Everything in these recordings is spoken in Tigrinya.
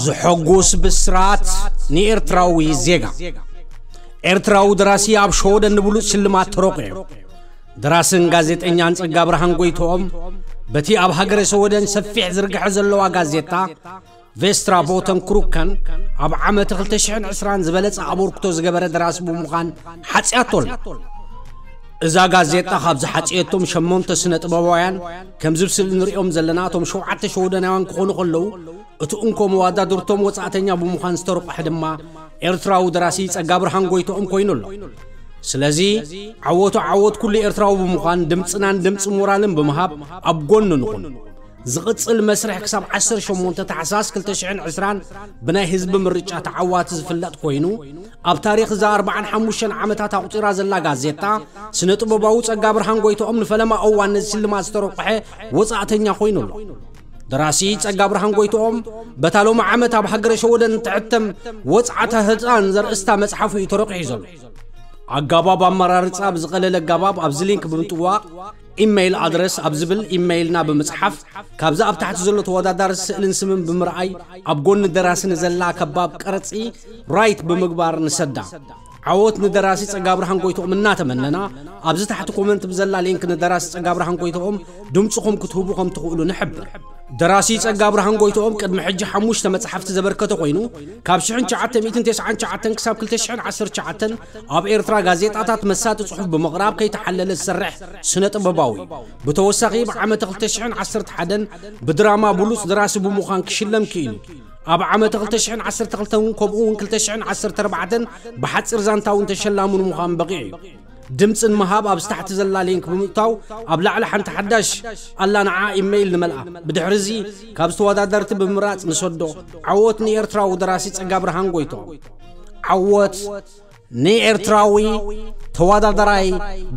ዘሐጉስ ብስራት ንኤርትራዊ ዜጋ። ኤርትራዊ ደራሲ ኣብ ሸወደን ንብሉጽ ሽልማት ተረቑ እዩ። ደራስን ጋዜጠኛን ጸጋብርሃን ጎይትኦም በቲ ኣብ ሃገረ ሸወደን ሰፊሕ ዝርግሐ ዘለዋ ጋዜጣ ቬስትራ ቦተን ክሩከን ኣብ ዓመት ክልተ ሽሕን ዕስራን ዝበለጸ ኣበርክቶ ዝገበረ ደራሲ ብምዃን ሓጽያቶ ኣላ። እዛ ጋዜጣ ካብ ዝሓጽየቶም ሸሞንተ ስነ ጥበባውያን፣ ከምዚ ብስእሊ ንሪኦም ዘለና እቶም ሸውዓተ ሸወደናውያን ክኾኑ ከለዉ፣ እቲ እንኮ መዋዳድርቶም ወጻእተኛ ብምዃን ዝተረቑሐ ድማ ኤርትራዊ ደራሲ ጸጋብርሃን ጎይትኦም ኮይኑ ኣሎ። ስለዚ ዓወቱ ዓወት ኩሉ ኤርትራዊ ብምዃን ድምጽናን ድምጺ ሞራልን ብምሃብ ኣብ ጎኑ ንኹን። ዝቕጽል መስርሕ ክሳብ ዓሰርተ ሸሞንተ ታሕሳስ ክልተ ሽሕን ዕስራን ብናይ ህዝቢ ምርጫ ተዓዋቲ ዝፍለጥ ኮይኑ፣ ኣብ ታሪኽ እዛ ኣርባዓን ሓሙሽተን ዓመታት ኣቑጺራ ዘላ ጋዜጣ፣ ስነ ጥበባዊ ጸጋብርሃን ጎይትኦም ንፈለማ እዋን ነዚ ሽልማት ዝተረቑሐ ወጻእተኛ ኮይኑ ኣሎ። ደራሲ ጸጋብርሃን ጎይትኦም በታ ሎሚ ዓመት ኣብ ሃገረ ሸወደን ትሕተም ወጽዓተ ህጻን ዘርእስታ መጽሓፉ እዩ ተረቂሑ ዘሎ። ኣጋባብ ኣመራርጻ ብዝቐለለ ኣጋባብ ኣብዚ ሊንክ ብምጥዋቕ ኢሜይል ኣድረስ ኣብ ዝብል ኢሜይልና ብምጽሓፍ ካብዚ ኣብ ታሕቲ ዘሎ ተወዳዳሪ ስእልን ስምን ብምርኣይ ኣብ ጎኒ ደራሲ ንዘላ ከባብ ቀረጺ ራይት ብምግባር ንሰዳ። ዓወት ንደራሲ ጸጋብርሃን ጎይትኦም እናተመነና ኣብዚ ታሕቲ ኮመንት ብዘላ ሊንክ ንደራሲ ጸጋብርሃን ጎይትኦም ድምጽኹም ክትህቡ ከም ትኽእሉ ንሕብር። ደራሲ ጸጋብርሃን ጎይትኦም ቅድሚ ሕጂ ሓሙሽተ መጽሓፍቲ ዘበርከተ ኮይኑ፣ ካብ ሽሕን ትሽዓተ ሚእትን ተስዓን ትሽዓተን ክሳብ ክልተ ሽሕን ዓሰርተ ትሽዓተን ኣብ ኤርትራ ጋዜጣታት መሳጢ ጽሑፍ ብምቕራብ ከይተሓለለ ዝሰርሕ ስነ ጥበባዊ። ብተወሳኺ ብዓመተ ክልተ ሽሕን ዓሰርተ ሓደን ብድራማ ብሉጽ ደራሲ ብምዃን ክሽለም ክኢሉ። ኣብ ዓመተ ክልተ ሽሕን ዓሰርተ ክልተን እውን ከምኡ እውን ክልተ ሽሕን ዓሰርተ ኣርባዕተን ብሓጺር ዛንታ እውን ተሸላሚ ንምዃን በቒዑ እዩ። ድምጺ ንምሃብ ኣብ ታሕቲ ዘላ ሊንክ ብምእታው ኣብ ላዕሊ ሓንቲ ሓዳሽ ኣላ፣ ንዓ ኢሜይል ንመልኣ። ብድሕሪ እዚ ካብ ዝተወዳደርቲ ብምምራጽ ንሰዶ። ዓወት ንኤርትራዊ ደራሲ ጸጋብርሃን ጎይትኦም። ዓወት ንኤርትራዊ ተወዳዳራይ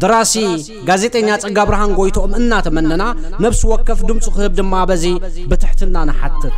ደራሲ ጋዜጠኛ ጸጋብርሃን ጎይትኦም እናተመነና፣ ነፍሲ ወከፍ ድምጹ ክህብ ድማ በዚ ብትሕትና ንሓትት።